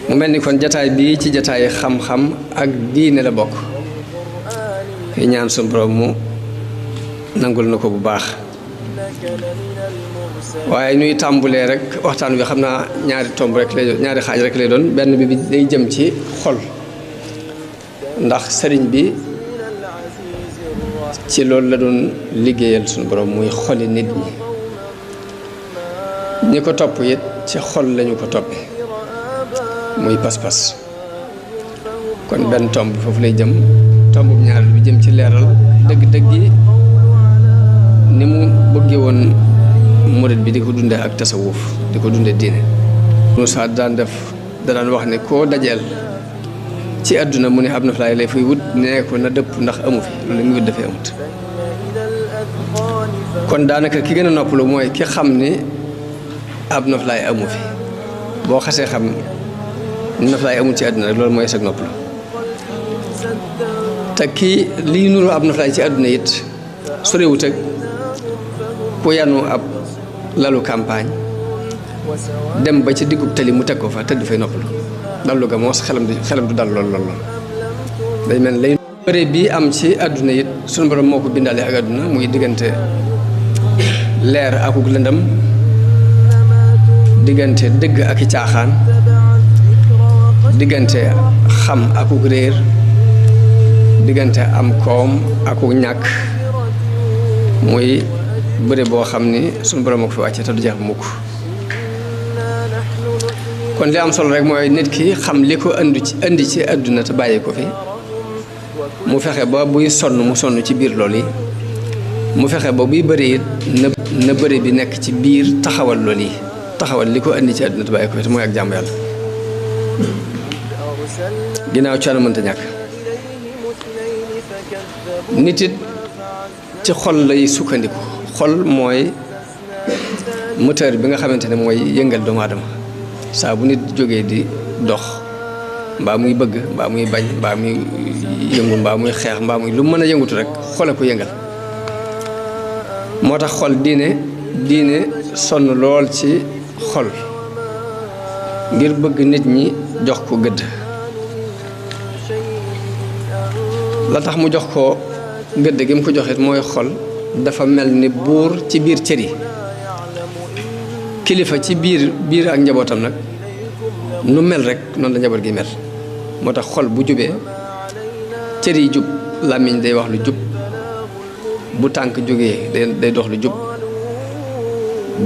mu mel ni kon jataay bii ci jataay xam-xam ak diine la bokk yi ñaan suñu borom mu nangul na ko bu baax waaye ñuy tàmbulee rek waxtaan wi xam naa ñaari tomb rek lay doon ñaari xaaj rek lay doon benn bi day jëm ci xol ndax sëriñ bi ci loolu la doon liggéeyal suñu borom muy xoli nit ñi ko topp it ci xol lañu ko toppe muy pas-pas kon benn tomb foofu lay jëm tomb bu ñaar bi jëm ci leeral dëgg-dëgg yi ni mu bëggee woon murid bi di ko dundee ak tasawuf di ko dundee diine Moussa daan wax ne koo dajeel ci àdduna mu ne ab noflaay lay fay wut nee ko na dëpp ndax amu fi loolu muy wut dafay amut kon daanaka ki gën a noppalu mooy ki xam ni ab noflaay amu fi boo xasee xam noflaay amul ci àdduna rek loolu mooy sag noppalu te kii lii nuru ab noflaay ci àdduna it sorewut ak ku yanu ab lalu campagne dem ba ci diggub tali mu teg ko fa tëdd fay noppalu dallu ga moos xelam du dal lool day mel lay bëre bii am ci àdduna it sunu borom moo ko bindaale ak àdduna muy diggante leer akuk lëndam diggante dëgg ak i caaxaan diggante xam akuk réer diggante am koom akuk ñàkk muy bëre boo xam ni sunu borom moo ko fi wàcce te du jeex mukk kon li am solo rek mooy nit ki xam li ko indi ci àdduna te bàyyi ko fi mu fexe ba buy sonn mu sonn ci biir loolu yi mu fexe ba buy bëri it na bëri bi nekk ci biir taxawal loolu yi taxawal li ko indi ci àdduna te bàyyi ko fi te mooy ak jàmm yàlla ginnaaw coono mënta ñàkk nit it ci xol lay sukkandiku xol mooy moteur bi nga xamante ne mooy yëngal doomu aadama saa bu nit jógee di dox mbaa muy bëgg mbaa muy bañ mbaa muy yëngu mbaa muy xeex mbaa muy lu mën a yëngutu rek xol a ko yëngal moo tax xol diine sonn lool ci xol ngir bëgg nit ñi jox ko gëdd la tax mu jox ko gëdd gi mu ko joxit mooy xol dafa mel ni buur ci biir cër yi kilifa ci biir ak njabootam nag nu mel rek noonu la njaboot gi mel moo tax xol bu jubee cër yi jub làmmiñ day wax lu jub bu tànk jógee day dox lu jub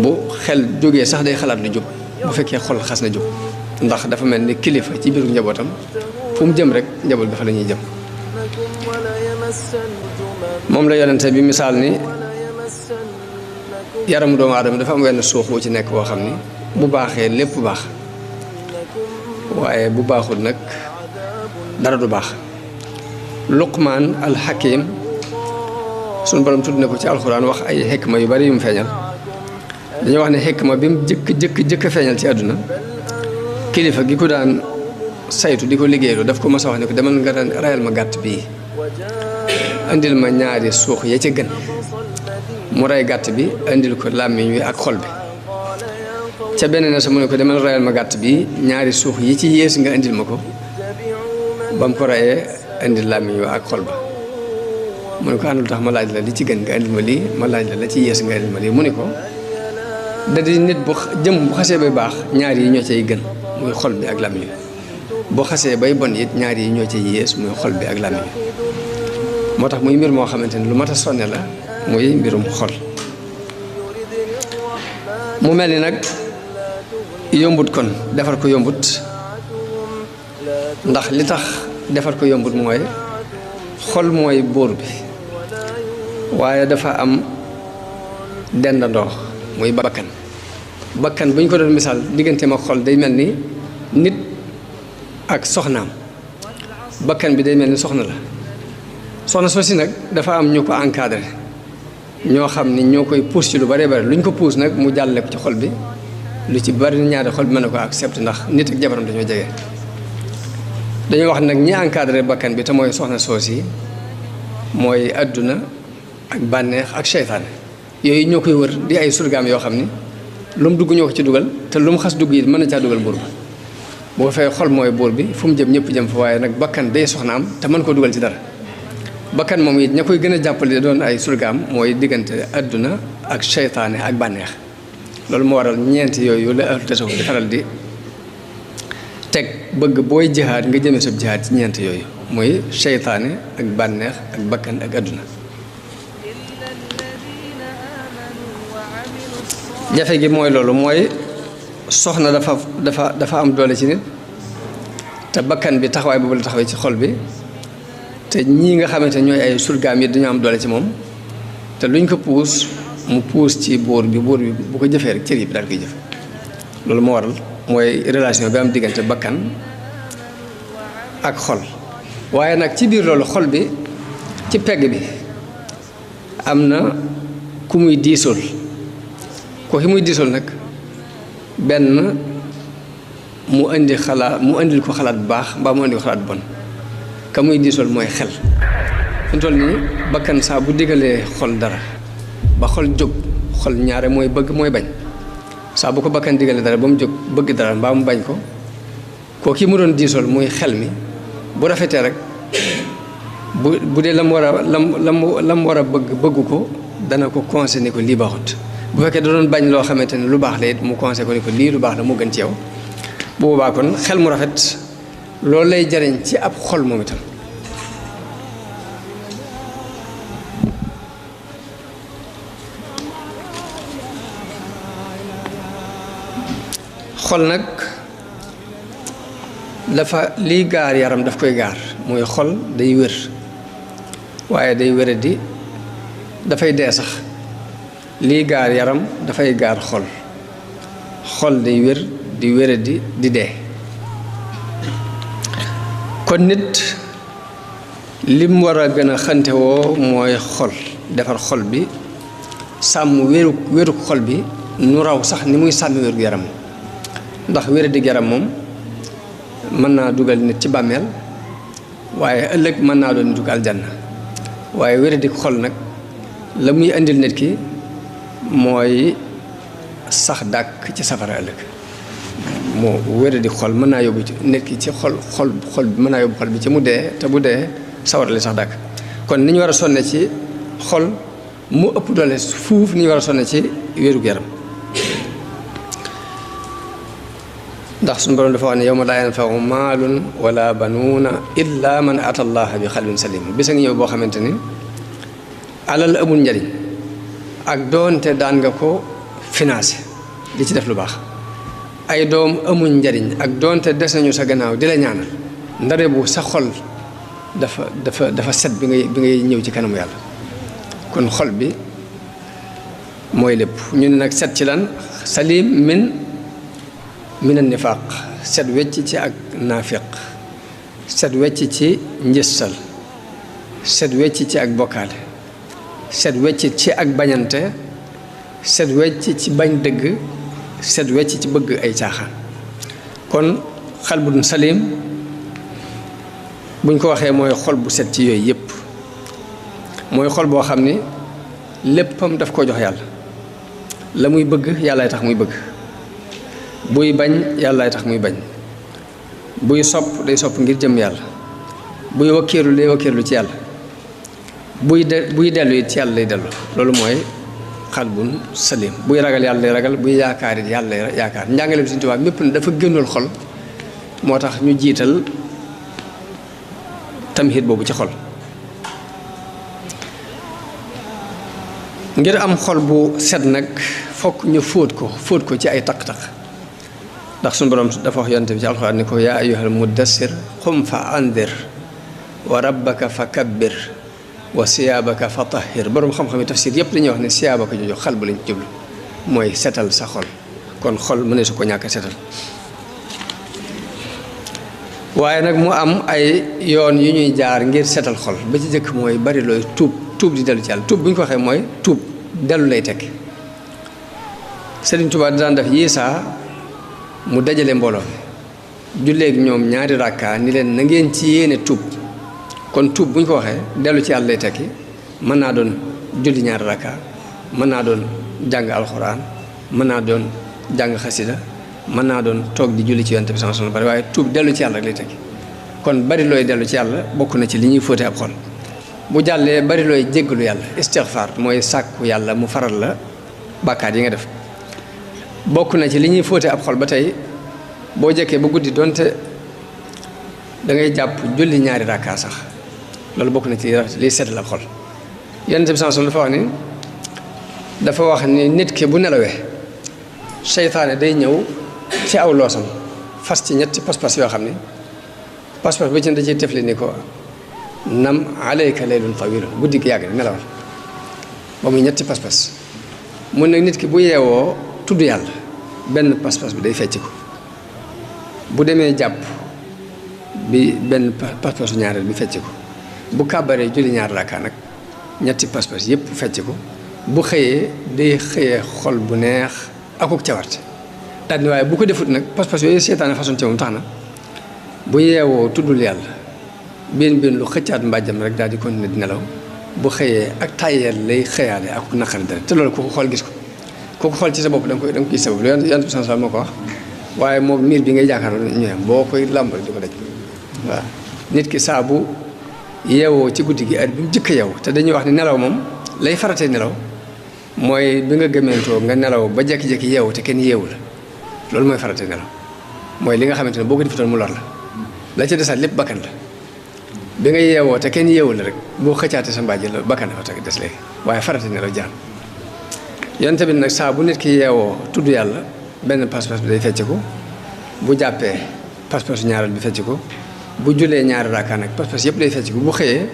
bu xel jógee sax day xalaat lu jub bu fekkee xol xas na jub ndax dafa mel ni kilifa ci biir njabootam fu mu jëm rek njaboot ga fa la ñuy jëm moom la yonente bi misaal ni yaramu doomu aadama dafa am wenn suux wu ci nekk boo xam ni bu baaxee lépp baax waaye bu baaxul nag dara du baax Luqmaan al-Hakim sunu borom tudd na ko ci alxuraan wax ay xikma yu bari yu mu feeñal dañuy wax ne xikma bi mu jëkk feeñal ci àdduna kilifa gi ko daan saytu di ko liggéeylu daf ko mas a wax ne ko demal nga rayal ma gàtt bii indil ma ñaari suux ya ca gën mu rey gàtt bi indil ko làmmiñ wi ak xol bi ca beneen sa mu ne ko demal rayal ma gàtt bi ñaari suux yi ci yées nga indil ma ko ba mu ko reyee indil làmmiñ wi ak xol ba mu ne ko àndul tax ma laaj la li ci gën nga indil ma lii ma laaj la ci yées nga indil ma lii mu ne ko da di nit bu jëm bu xasee bay baax ñaar yi ñoo cay gën muy xol bi ak làmmiñ wi bu xasee bay bon it ñaar yi ñoo cay yées muy xol bi ak làmmiñ wi moo tax muy mbir moo xamante ni lu mat a sonne la muy mbirum xol mu mel ni nag yombut kon defar ko yombut ndax li tax defar ko yombut mooy xol mooy buur bi waaye dafa am dendandoo muy bakkan bu ñu ko doon misaal digganteem ak xol day mel ni nit ak soxnaam bakkan bi day mel ni soxna la soxna soosi nag dafa am ñu ko encadré ñoo xam ni ñoo koy pousse ci lu bari bari lu ñu ko pousse nag mu jàlle ko ci xol bi lu ci bari ñaari xol bi mën na ko accepté ndax nit ak jabaram dañoo jege dañuy wax nag ñi encadré bakkan bi te mooy soxna soosi mooy adduna ak bànneex ak seytaane yooyu ñoo koy wër di ay surgaam yoo xam ni lu mu dugg ñoo ko ci dugal te lu mu xas dugg yi mën na caa dugal buur ba boo fee xol mooy buur bi fu mu jëm ñëpp jëm fa waaye nag bakkan day soxnaam te mën koo dugal ci dara bakkan moom it ña koy gën a jàppale doon ay surgaam mooy diggante adduna ak seytaane ak bànneex loolu moo waral ñeenti yooyu la ahlu tasawuf di faral di teg bëgg booy jihaad nga jëmee sab jihaad ci ñeent yooyu mooy seytaane ak bànneex ak bakkan ak adduna jafe gi mooy loolu mooy soxna dafa am doole ci nit te bakkan bi taxawaay boobu la taxawee ci xol bi te ñii nga xamante ñooy ay surgaam yi dañoo am doole ci moom te luñ ko puus mu puus ci buur bi bu ko jëfee rek cër yi bi daal koy jëf loolu moo waral mooy relation bi am diggante bakkan ak xol waaye nag ci biir loolu xol bi ci pegg bi am na ku muy diisool ko ki muy diisool nag benn mu indil ko xalaat bu baax mbaa mu indil ko xalaat bu bon ka muy diisool mooy xel fi mu toll nii bakkan saa bu diggalee xol dara ba xol jóg xol ñaare mooy bëgg mooy bañ saa bu ko bakkan diggalee dara ba mu jóg bëgg dara mbaa mu bañ ko ki mu doon diisool muy xel mi bu rafetee rek bu dee lam war a bëgg ko dana ko conseillé ni ko lii baaxut bu fekkee da doon bañ loo xamante ne lu baax la it mu conseillé ko ni ko lii lu baax la moo gën ci yow bu boobaa kon xel mu rafet loolu lay jariñ ci ab xol moom itam xol nag dafa liy gaar yaram daf koy gaar mooy xol day wér waaye day wére di dafay dee sax liy gaar yaram dafay gaar xol day wér di wére di dee kon nit lim war a gën a xantewoo mooy xol defar xol bi sàmm wéruk xol bi nu raw sax ni muy sàmmi wéruk yaram ndax wére di yaram moom mën naa dugal nit ci bàmmeel waaye ëllëg mën naa doon dugg aljanna waaye wére di xol nag la muy indil nit ki mooy sax dàkk ci safara ëllëg moo wére di xol mën naa yóbbu ci nit ki ci xol bi mën naa yóbbu xol bi ci mu dee te bu dee sawara li sax dàkk kon ni ñu war a sonne ci xol mu ëpp doole fuuf ni ñu war a sonne ci wérug yaram ndax suñu borom dafa wax ne yawma laa yanfa'u maalun wala banuuna illa man ata allaha bi xalbin salim bis a ngi ñëw boo xamante ni alal amul njariñ ak doonte daan nga ko financé di ci def lu baax ay doom amuñ njariñ ak doonte des nañu sa gannaaw di la ñaanal ndare bu sa xol dafa set bi ngay ñëw ci kanamu yàlla kon xol bi mooy lépp ñu ne nag set ci lan salim min an nifaaq set wecc ci ak naafiq set wecc ci njëstal set wecc ci ak bokkaale set wecc ci ak bañante set wecc ci bañ dëgg set wecc ci bëgg ay caaxaan kon xalbun salim buñ ko waxee mooy xol bu set ci yooyu yépp mooy xol boo xam ni léppam daf ko jox yàlla la muy bëgg yàllaay tax muy bëgg buy bañ yàllaay tax muy bañ buy sopp day sopp ngir jëm yàlla buy wakkiirlu day wakkiirlu ci yàlla buy dellu it ci yàlla lay dellu loolu mooy xalbun salim buy ragal yàlla lay ragal buy yaakaar it yàlla lay yaakaar njàngaleem Sëriñ Tuubaa mépp ne dafa génnul xol moo tax ñu jiital tamhid boobu ci xol ngir am xol bu set nag fokk ñu fóot ko ci ay taq-taq ndax suñu borom dafa wax yonent bi ci alxuraan ni ko yaa ayyuhal muddassir qum fa andir wa rabbaka fa kabbir wa siyaabaka fa tahhir borom xam-xam yi tafsir yëpp dañuy wax ne siyaabaka jooju xal bu lañ jublu mooy setal sa xol kon xol mu ne su ko ñàkk setal waaye nag mu am ay yoon yu ñuy jaar ngir setal xol ba ci jëkk mooy bari looy tuub di dellu ci yàlla tuub bu ñu ko waxee mooy tuub dellu lay tekki Sëriñ Tuubaa daan def yiisaa mu dajale mbooloo mi julleegi ñoom ñaari rakka ni leen na ngeen ci yéene tuub kon tuub bu ñu ko waxee dellu ci yàlla lay tekki mën naa doon julli ñaari rakka mën naa doon jàng alxuraan mën naa doon jàng xasida mën naa doon toog di julli ci yonent bi sallallahu alayhi wasallam bari waaye tuub dellu ci yàlla rek lay tekki kon bari looy dellu ci yàlla bokk na ci li ñuy fóote ab xol bu jàllee bari looy jéggalu yàlla istighfar mooy sàkku yàlla mu faral la bàkkaat yi nga def bokk na ci li ñuy fóote ab xol ba tey boo jekkee ba guddi donte da ngay jàpp julli ñaari rakkaa sax loolu bokk na ci liy seetal ab xol yonent bi sallallahu alayhi wasallam dafa wax ni nit ki bu nelawee seytaane day ñëw ci aw loosam fas ci ñetti pas-pas yoo xam ni pas-pas ba ci da ciy tefli ni ko nam alayka laylun tawil guddi gi yàgg nelawal ba muy ñetti pas-pas mun nag nit ki bu yeewoo tudd yàlla benn pas-pas bi day fecc ko bu demee jàpp bi benn pas-pasu ñaareel bi fecc ko bu kàbbaree julli ñaar rakkaa nag ñetti pas-pas yépp fecc ko bu xëyee day xëyee xol bu neex akuk cawarte daal ni waaye bu ko defut nag pas-pas yooyu seetaane façon ci moom tax na bu yeewoo tuddul yàlla benn lu xëccaat mbàjjam rek daal di continuer di nelaw bu xëyee ak tàyyeel lay xëyaale akuk naqari dara te loolu ku ko xool gis ko ku ko xool ci sa bopp da nga koy gis sa bopp yonent bi sallallahu moo ko wax waaye moom miir bi ngay jàkkaarloo ñëwee boo koy làmb di ko daj waaw nit ki saa bu yeewoo ci guddi gi at bi mu jëkk a yeewu te dañuy wax ni nelaw moom lay faratee nelaw mooy bi nga gëmentoo nga nelaw ba jekki-jekki yeewu te kenn yeewu la loolu mooy faratee nelaw mooy li nga xamante ne boo ko defutoon mu lor la ca desaat lépp bakkan la bi nga yeewoo te kenn yeewu la rek boo xëccaate sa mbàjj la bakkan dafa teg des léegi waaye faratee nelaw jaar yonte bi nag saa bu nit ki yeewoo tudd yàlla benn pas-pas bi day fecc ko bu jàppee pas-pasu ñaareel bi fecc ko bu julee ñaari raaka nag pas-pas yëpp day fecc ko bu xëyee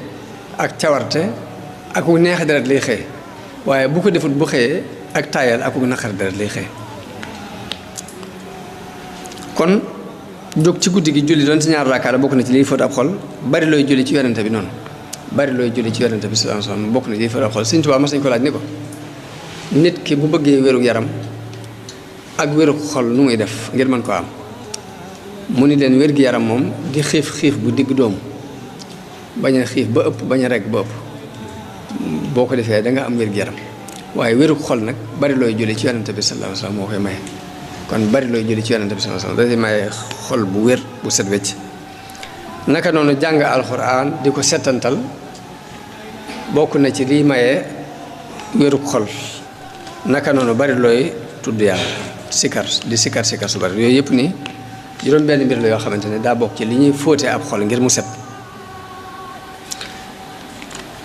ak cawarte ak ku neex deret lay xëy waaye bu ko defut bu xëyee ak taayal ak ku naqar deret lay xëy kon jóg ci guddi gi julli doon ci ñaari raaka la bokk na ci liy fóot ab xol bari looy julli ci yonente bi noonu bari looy julli ci yonente bi sallallahu alayhi wasallam bokk na ci liy fóot ab xol Sëñ Tuubaa mas nañu ko laaj ni ko nit ki bu bëggee wéru yaram ak wéru xol nu muy def ngir mën ko am mu ni leen wér gi yaram moom di xiif bu digg doomu bañ a xiif ba ëpp bañ a regg ba ëpp boo ko defee da nga am wér gi yaram waaye wéru xol nag bari looy julli ci yonente bi sallallahu alayhi wasallam moo koy maye kon bari looy julli ci yonente bi sallallahu alayhi wasallam da maye xol bu wér bu set wecc naka noonu jàng alxuraan di ko settantal bokk na ci liy maye wéru xol naka noonu bari looy tudd yàlla sikar di sikar su bari yooyu yëpp ni juróom benn mbir la yoo xamante ne daa bokk ci li ñuy fóotee ab xol ngir mu set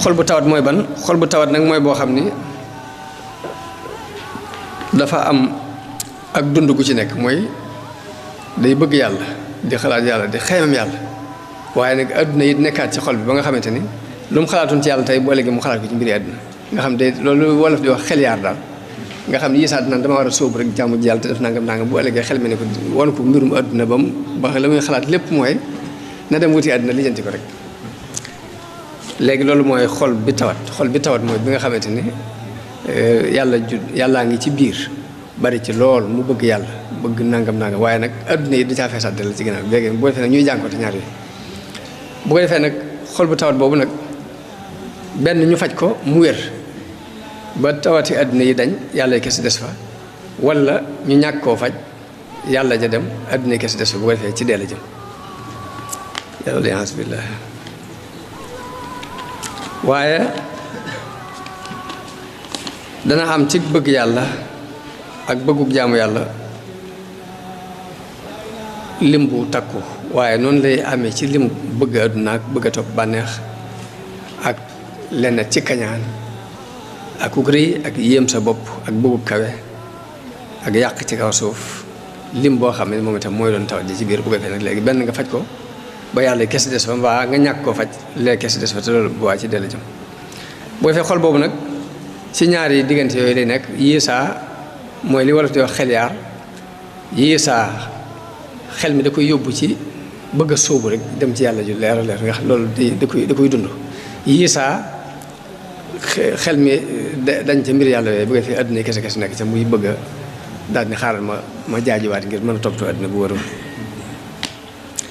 xol bu tawat mooy ban xol bu tawat nag mooy boo xam ni dafa am ak dund gu ci nekk mooy day bëgg yàlla di xalaat yàlla di xeymam yàlla waaye nag adduna yi nekkaat ci xol bi ba nga xamante ni lu mu xalaatoon ci yàlla tey boo léegi mu xalaat ko ci mbiri àdduna nga xam day loolu wolof di wax xel yaar daal nga xam ni yisaat naan dama war a sóobu rek jàmm ji yàlla te def nangam bu ëllëgee xel mi ne ko wan ko mbirum àdduna ba la muy xalaat lépp mooy na dem wuti àdduna lijjanti ko rek léegi loolu mooy xol bi tawat mooy bi nga xamante ni yàllaa ngi ci biir bari ci lool mu bëgg yàlla bëgg nangam waaye nag àdduna yi da caa feesaat dal ci ginnaaw léegi bu ko defee nag ñuy jànkoonte ñaar yi bu ko defee nag xol bu tawat boobu nag benn ñu faj ko mu wér ba tawati àdduna yi dañ yàlla kese des fa wala ñu ñàkk koo faj yàlla ja dem àdduna kese des fa bu ko defee ci dee la jëm yàlla liance billah waaye dana am ci bëgg yàlla ak bëggug jaamu yàlla lim bu takku waaye noonu lay amee ci lim bëgg àdduna ak bëgg a topp bànneex ak lenn ci kañaan ak uk rëy ak yéem sa bopp ak bëggub kawe ak yàq ci kaw suuf lim boo xam ne moom itam mooy doon tawat ji ci biir bu ko defee nag léegi benn nga faj ko ba yàlla kese des fa mbaa nga ñàkk koo faj léegi kese des fa te loolu bu waa ci dell jëm bu ko defee xol boobu nag ci ñaari diggante yooyu lay nekk yii saa mooy li wolof di wax xel yaar yii saa xel mi da koy yóbbu ci bëgg a sóobu rek dem ci yàlla ju leer a leer nga xam loolu da koy dund yii saa xel mi dañ ca mbir yàlla yooyu bëgg fi àdduna kese nekk ca muy bëgg a daal ni xaaral ma jaajuwaat ngir mën a toppatoo àdduna bu wërum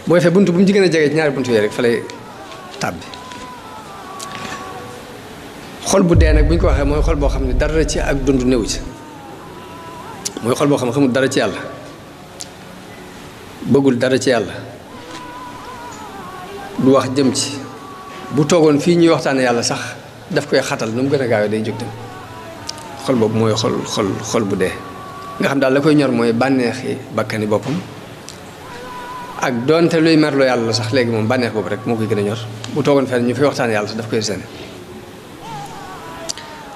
boo defee buntu bu mu jigéen a jege ci ñaari buntu yooyu rek fa lay tàbbi xol bu dee nag bu ñu ko waxee mooy xol boo xam ne dara ci ak dund néew ci mooy xol boo xam ne xamul dara ci yàlla bëggul dara ci yàlla du wax jëm ci bu toogoon fii ñuy waxtaane yàlla sax daf koy xatal nu mu gën a gaawee day jóg dem xol boobu mooy xol bu dee nga xam daal la koy ñor mooy bànneexi bakkani boppam ak doonte luy merloo yàlla sax léegi moom bànneex boobu rek moo koy gën a ñor bu toogoon fenn ñu fay waxtaane yàlla sax daf koy sene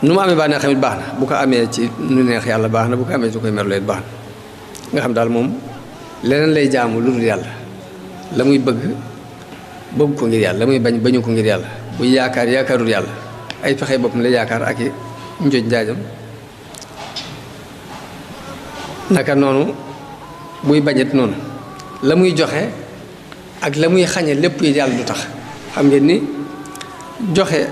nu mu amee bànneex tamit baax na bu ko amee ci nu neex yàlla baax na bu ko amee ci koy merloo it baax na nga xam daal moom leneen lay jaamu lu dul yàlla la muy bëgg ko ngir yàlla la muy bañu ko ngir yàlla buy yaakaarul yàlla ay pexe boppam la yaakaar ak i njooj njaajam naka noonu buy bañet noonu la muy joxe ak la muy xañe lépp yi yàlla du tax xam ngeen ni joxe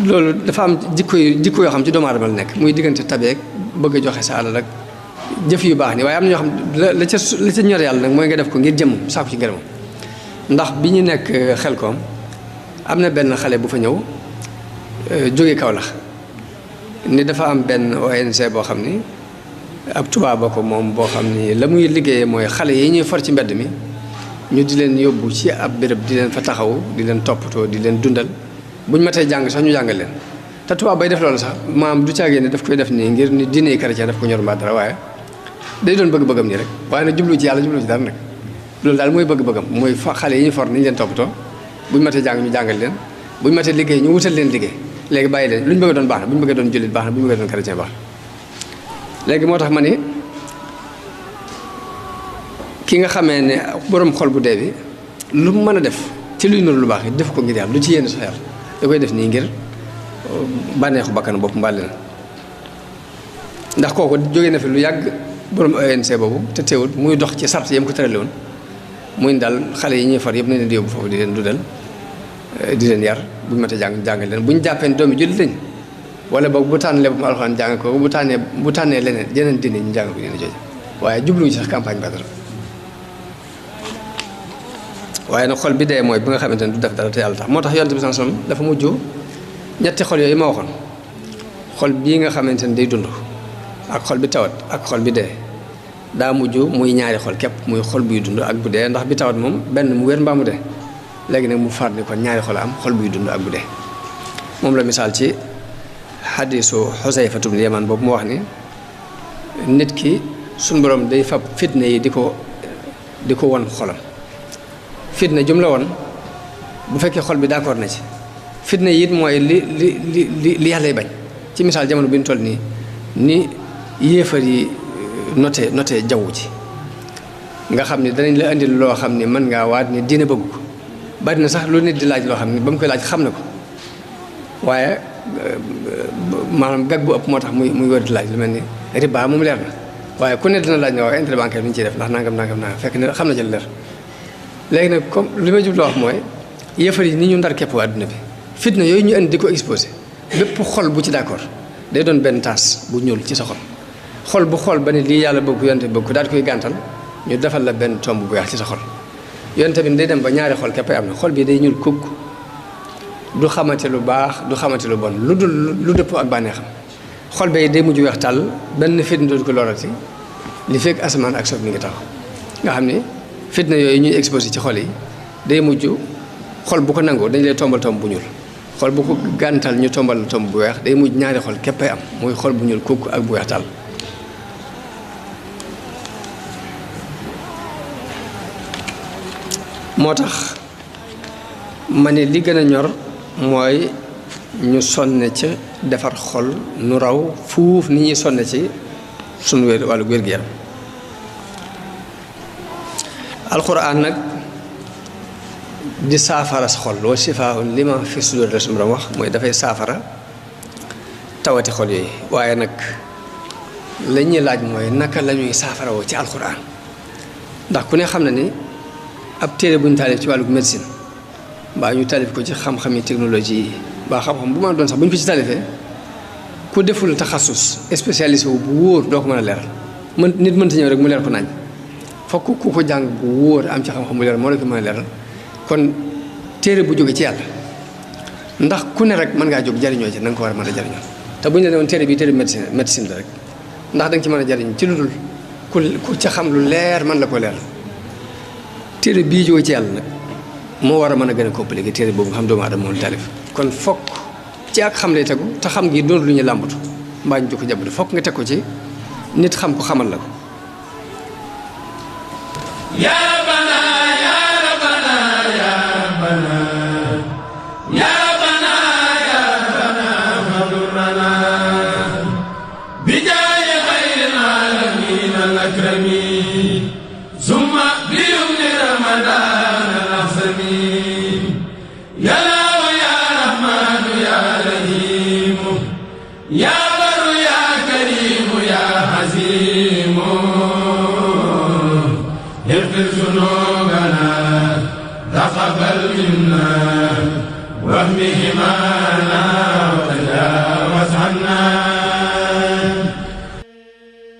loolu dafa am jikko yoo xam ci doomu aadama la nekk muy diggante tabeek bëgg a joxe sa alal ak jëf yu baax ni waaye am na ñoo xam la ca ñor yàlla nag mooy nga def ko ngir jëmmam sàkku ci ngërëmam ndax bi ñu nekk Xelkom am na benn xale bu fa ñëw jóge Kaolack ni dafa am benn ONG boo xam ni ab tubaab ba ko moom boo xam ni la muy liggéeyee mooy xale yi ñuy for ci mbedd mi ñu di leen yóbbu ci ab béréb di leen fa taxaw di leen toppatoo di leen dundal buñ matee jàng sax ñu jàngal leen te tubaab bay def loolu sax maam du caagee ne daf koy def nii ngir ni diine chrétien daf ko ñor mbaa dara waaye day doon bëgg-bëggam nii rek waaye nag jublu ci yàlla jublu ci dara nag loolu daal mooy bëgg-bëggam mooy xale yi ñu for nañ leen toppatoo buñ matee jàng ñu jàngal leen buñ matee liggéey ñu wutal leen liggéey léegi bàyyi leen lu ñu bëgg doon baax na bu ñu bëggee doon jullit baax na bu ñu bëggee doon chrétien baax na léegi moo tax ma ni ki nga xamee ne borom xol bu dee bi lu mu mën a def ci luy nuru lu baax it def ko ngir yàlla lu ci yéen sax yàlla da koy def nii ngir bànneexu bakkan bopp mbàlle na ndax kooku jógee na fi lu yàgg borom ONC boobu te teewul muy dox ci sart yam ko tërale woon muy daal xale yi ñuy far yëpp nañ leen di yóbbu foofu di leen dudal di leen yar buñu matee jàngal leen bu ñu jàppee doomi jullit lañ wala boog bu tànn lépp alxuraan jàng ko bu tànnee leneen yeneen diine ñu jàng ko dina jooju waaye jubluñu ci sax campagne ba dara waaye nag xol bi dee mooy bi nga xamante ne du def dara te yàlla tax moo tax yonent bi sallallahu alayhi wasallam dafa mujj ñetti xol yooyu ma waxoon xol bii nga xamante ne day dund ak xol bi tawat ak xol bi dee daa mujj muy ñaari xol képp muy xol buy dund ak bu dee ndax bi tawat moom benn mu wér mbaa mu dee léegi nag mu faat ni kon ñaari xol am xol buy dund ak bu dee moom la misaal ci xadiisu Xusayfatu bnu Yamaan boobu mu wax ni nit ki suñ borom day fab fitne yi di ko won xolam fitna jum la woon bu fekkee xol bi d'accord na ci fitna yi it mooy li yàllay bañ ci misaal jamono bi ñu toll nii ni yéefar yi noté jaww ji nga xam ni danañ la indil loo xam ni mën ngaa waat ni diine bëgg ko bari na sax lu nit di laaj loo xam ni ba mu koy laaj xam na ko waaye maanaam gag bu ëpp moo tax muy wër di laaj lu mel ni riba moom leer na waaye ku ne dina laaj ne waaw intérêt bancaire bi ñu ciy def ndax nangam fekk ne xam na ci leer léegi nag comme li ma jubloo wax mooy yëfar yi ni ñu ndar képp àdduna bi fitna yooyu ñu indi di ko exposé bépp xol bu ci d'accord day doon benn taas bu ñuul ci sa xol bu xol ba ne lii yàlla bëgg yonte bëgg ko daal di koy gàntal ñu defal la benn tomb bu weex ci sa xol yonte bi day dem ba ñaari xol képp am na xol bi day ñuul kukk du xamante lu baax du xamante lu bon lu dëpp ak bànneexam xol bay day mujj weex tàll benn fitna dootu ko lorati li fekk asamaan ak suuf mi ngi taxaw nga xam ni fitna yooyu ñuy exposé ci xol yi day mujj xol bu ko nangoo dañ lay tombal tomb bu ñuul xol bu ko gàntal ñu tombal la tomb bu weex day mujj ñaari xol képpay am muy xol bu ñuul kukk ak bu weex tàll moo tax ma ne li gën a ñor mooy ñu sonne ca defar xol nu raw fuuf ni ñuy sonne ci sunu wàllu wér-gu-yaram alxuraan nag di saafara sa xol wa shifaa'un lima fi sudur la suñu borom wax mooy dafay saafara tawati xol yooyu waaye nag la ñuy laaj mooy naka la ñuy saafara woo ci alxuraan ndax ku ne xam na ni ab téere bu ñu taalif ci wàllu médecine mbaa ñu taalif ko ci xam-xami technologie yi mbaa xam-xam bu ma doon sax bu ñu ko ci taalifee ku deful taxasus spécialisé wu bu wóor doo ko mën a leeral nit mënta ñëw rek mu leer ko nañ fokk ku ko jàng bu wóor am ci xam-xam bu leer moo la ko mën a leeral kon téere bu jóge ci yàlla ndax ku ne rek mën ngaa jóg jariñoo ci na nga ko war a mën a jariñoo te bu ñu la ne woon téere bi téere médecine la rek ndax da nga ci mën a jariñ ci lu dul ku ca xam lu leer man la ko leer téere bii jóge ci yàlla nag moo war a mën a gën a compliqué téere boobu nga xam doomu aadama moom taalif kon fokk ci ak xam lay tegu te xam ngi doon lu ñu làmbatu mbaa ñu ko jàppale fokk nga teg ko ci nit xam ko xamal la ko تقبل منا واهمهما وتجاوز عنا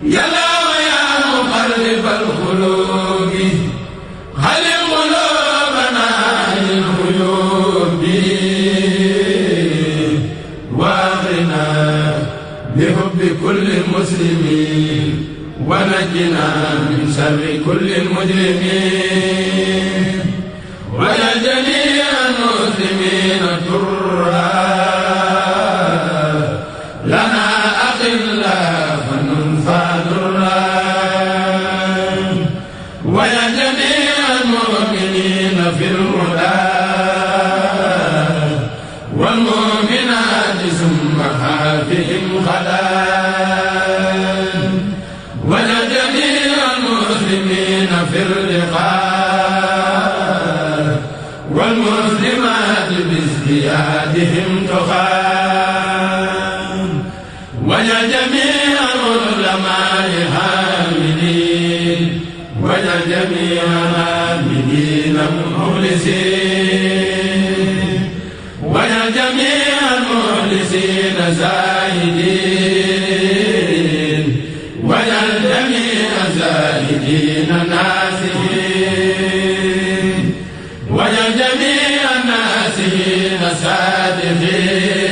يا الله يا مقلب القلوب علم قلوبنا للغيوب واغننا بحب كل مسلمين ونجنا من شر كل المجرمين ويا جميع المسلمين ترى لنا أخلا فننفع درا ويا جميع المؤمنين في الهدى والمؤمنات ثم خافهم خلا ويا جميع المسلمين في اللقاء والمسلمات بازديادهم تخان ويا جميع العلماء حاملين ويا جميع العاملين مخلصين ويا جميع المخلصين زاهدين ويا جميع الزاهدين ناسين ويا جميع الناسين صادقين